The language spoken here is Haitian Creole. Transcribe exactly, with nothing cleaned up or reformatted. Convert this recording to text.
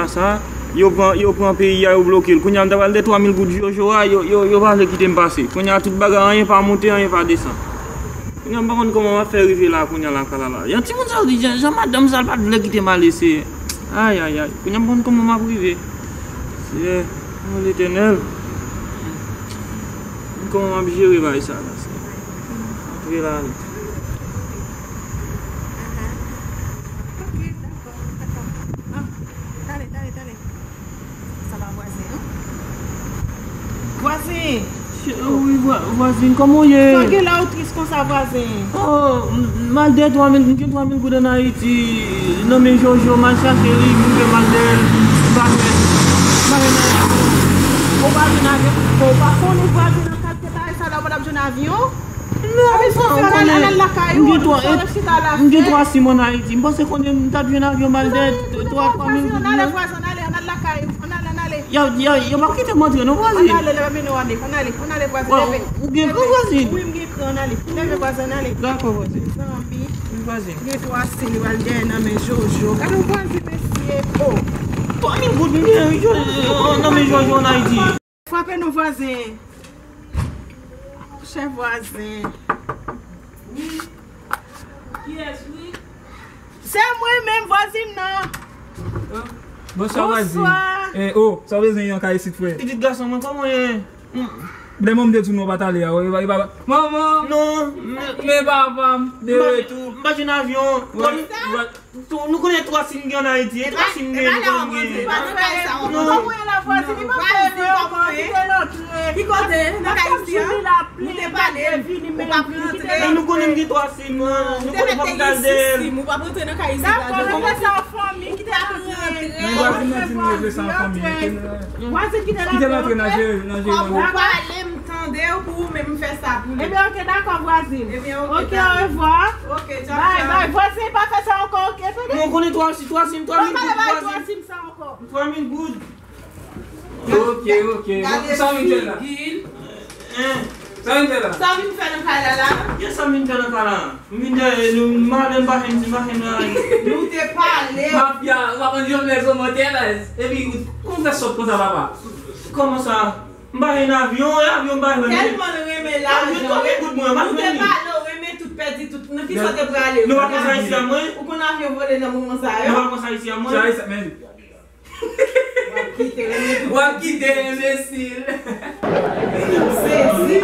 Sa, yo pran, yo pran peyi a, yo bloke l. Kounye a, m ta pral de twa mil goud Jojo a, yo, yo, yo pa vle kite m pase. Kounye a, tout bagay, anyen pa monte, anyen pa desann. Kounye a, m pa konn kòman m ap fè rive la, kounye a, la, kalala. Yon timoun sa, di, jan, jan madanm sa, l pa t vle kite m ale, se, ay, ay, ay. Kounye a, m pa konn kòman m ap rive. Se, o Letènèl. Kòman m ap jere bagay sa la, se. Antre la, ale. Aha. Ok, dakò, dakò. Ah, tale, tale, tale. Sa pa vwazen an? Vwazen! Wi, vwa- vwazen, kòman w ye? Sa gen la ou tris konsa, vwazen? Oh, m- mal de twa mil, m gen twa mil goud ann Ayiti, nan men Jojo, m al chache li, m rive mal de l, m pa jwenn, m pa jwenn anyen. Ou pa jwenn avyon? Bon, ou pa konnen vwazen nan kalite bagay sa la, ou pa t ap jwenn avyon? Non, sa, ou konnen, m gen twa, m gen twa sim ann Ayiti. M panse konnen m t ap jwenn avyon mal de twa, twa mil goud. Ann ale, vwazen, ann ale, ann ale lakay ou, ann ale, ann ale. Yo, yo, yo p ap kite m antre non, vwazin. Ann ale, leve men nou, ann ale, ann ale, ann ale, vwazin, leve. Ou gen kran, vwazin? Wi, m gen kran, ann ale. Leve, vwazin, ann ale. Dakò, vwazin. Tanpri. Wi, vwazin. Gen twa sim li pral genyen nan men Jojo. Gade yon vwazin, mesye. Oh. Twa mil goud, m gen, nan men Jojo ann Ayiti. Frape non, vwazen. Chè vwazen. Wi. Kiyès, wi? Se mwen menm, vwazin nan. Oh. Bonswa, vwazin. Bonswa. Eh, oh, sa w bezwen yon kay isit, frè? Pitit gason mwen, kòman w ye? Hmm. Lè manman m te di w non, w pa t ale a, e pa, e pa, manman! Non, men, men papa m, de retou. M pa jwenn avyon. Wi, wi. Nou konnen twa sim gen ann Ayiti, e twa sim gen, nou konnen gen. Ki kote? Nan kay isi a? Nou te pale, ou p ap rantre. Men nou konnen m gen twa sim, nou konnen fòk m gade l. Ou p ap rantre nan kay isi. Dakò, nou fè sa an fanmi, kite l antre. Men vwazin nan di nou fè sa an fanmi. Vwazin, kite l antre, nan jere, nan jere. Kòm ou pale, m tande w, pou ou menm m fè sa pou li. Ebyen, oke, dakò, vwazin. Ebyen, oke, oke, orevwa. Oke, tchaw, tchaw. Bay, bay, vwazin, pa fè sa ankò, oke, tande? Non, konnen twa sim, twa sim, twa mil goud, vwazin. Twa sim sa ankò. Twa mil goud. Oke, oke. Bon, sa vin fè la? Hein? Sa vin fè la? Sa vin fè nan kay la la? Kiyès sa vin fè nan kay la? M vin dèyè nou, m pa menm pa fè m, m pa fè m nan. Nou te pale. Mafya, w ap ann jwenn lè zomantè la. Epi, kòman fè sòt konsa, papa? Kòman sa? M pa jwenn avyon, e avyon m pa jwenn. Tèlman l renmen lajan, wi. Avyon, twa mil goud mwen, m pa jwenn li. Nou te pale, w renmen tout, pèdi tout. Nan kisa w te prale? Nou pa konn sa isi a mwen. Ou konn avyon vole nan moman sa yo? Nou pa konn sa isi a mwen. Sa isi a, men. W ap kite, w ap kite, enbesil. M sezi.